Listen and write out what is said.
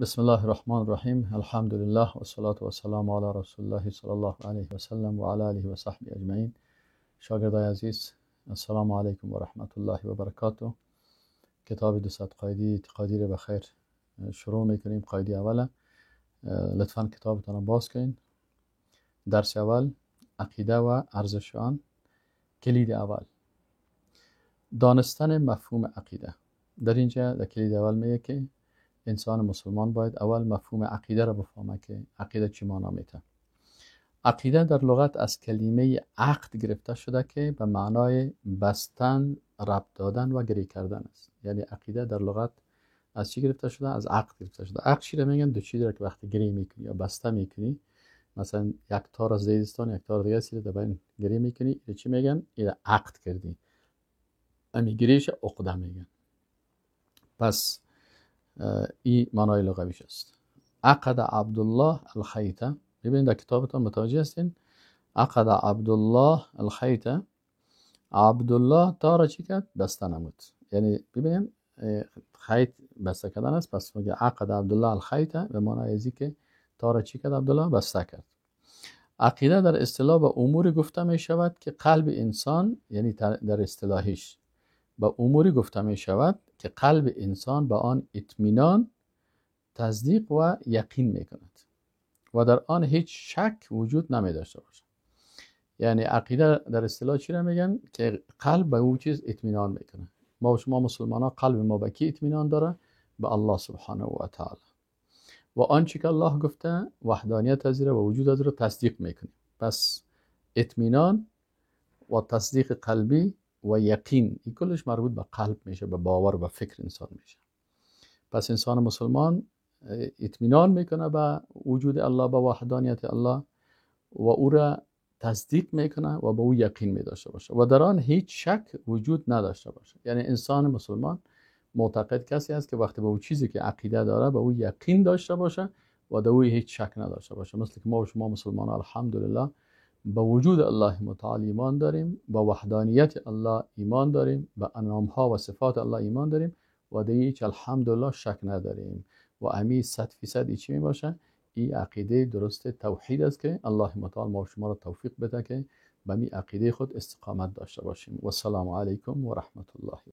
بسم الله الرحمن الرحیم. الحمدلله و صلاة و سلام علی رسول الله صلی الله علیه و سلم و علی آله و صحبه اجمعین. شاگردای عزیز، السلام علیکم و رحمت الله و برکاته. کتاب 200 قاعده اعتقادی رو بخیر شروع میکنیم. قاعده اوله، لطفا کتابتان باز کنین. درس اول، عقیده و ارزش آن. کلید اول، دانستن مفهوم عقیده. در اینجا در کلید اول میگه که انسان مسلمان باید اول مفهوم عقیده را بفهمه که عقیده چی معنا میده. عقیده در لغت از کلمه عقد گرفته شده که به معنای بستن، ربط دادن و گره کردن است. یعنی عقیده در لغت از چی گرفته شده؟ از عقد گرفته شده. عقد چی را میگن؟ دو چیزی را که وقتی گره میکنی یا بسته میکنی، مثلا یک تار از دیستان یک تار دیگه است در بین گره میکنی، این چی میگن؟ این عقد کردی. امی گریش عقده میگن. پس این معنای لغویش است. عقد عبدالله الخیطه. ببینید در کتابتان متوجه هستین. عقد عبدالله الخیطه. عبدالله تار چی کرد؟ بسته نمود. یعنی ببینیم خیط بسته کردن است. پس میگه عقد عبدالله الخیطه به معنای ازی که تار چی کرد؟ عبدالله بسته کرد. عقیده در اصطلاح به اموری گفته می شود که قلب انسان، یعنی در اصطلاحیش به اموری گفته می شود که قلب انسان به آن اطمینان، تصدیق و یقین می کند و در آن هیچ شک وجود نمی داشته باشد. یعنی عقیده در اصطلاح چی را میگن؟ که قلب به او چیز اطمینان میکنه. ما و شما مسلمان ها قلب ما به کی اطمینان داره؟ به الله سبحانه و تعالی. و آنچه که الله گفته، وحدانیت از و وجود از را تصدیق میکنیم. پس اطمینان و تصدیق قلبی و یقین، این کلش مربوط به قلب میشه، به باور و به فکر انسان میشه. پس انسان مسلمان اطمینان میکنه به وجود الله، به وحدانیت الله، و او را تصدیق میکنه و به او یقین می داشته باشه و در آن هیچ شک وجود نداشته باشه. یعنی انسان مسلمان معتقد کسی است که وقتی به او چیزی که عقیده داره به او یقین داشته باشه و در او هیچ شک نداشته باشه. مثل که ما و شما مسلمان الحمدلله به وجود الله متعال ایمان داریم، به وحدانیت الله ایمان داریم، به نامها و صفات الله ایمان داریم و در هیچ الحمدلله شک نداریم. و امی 100% چی می باشه؟ این عقیده درست توحید است که الله متعال ما و شما را توفیق بده که به می عقیده خود استقامت داشته باشیم. و السلام علیکم و رحمت الله.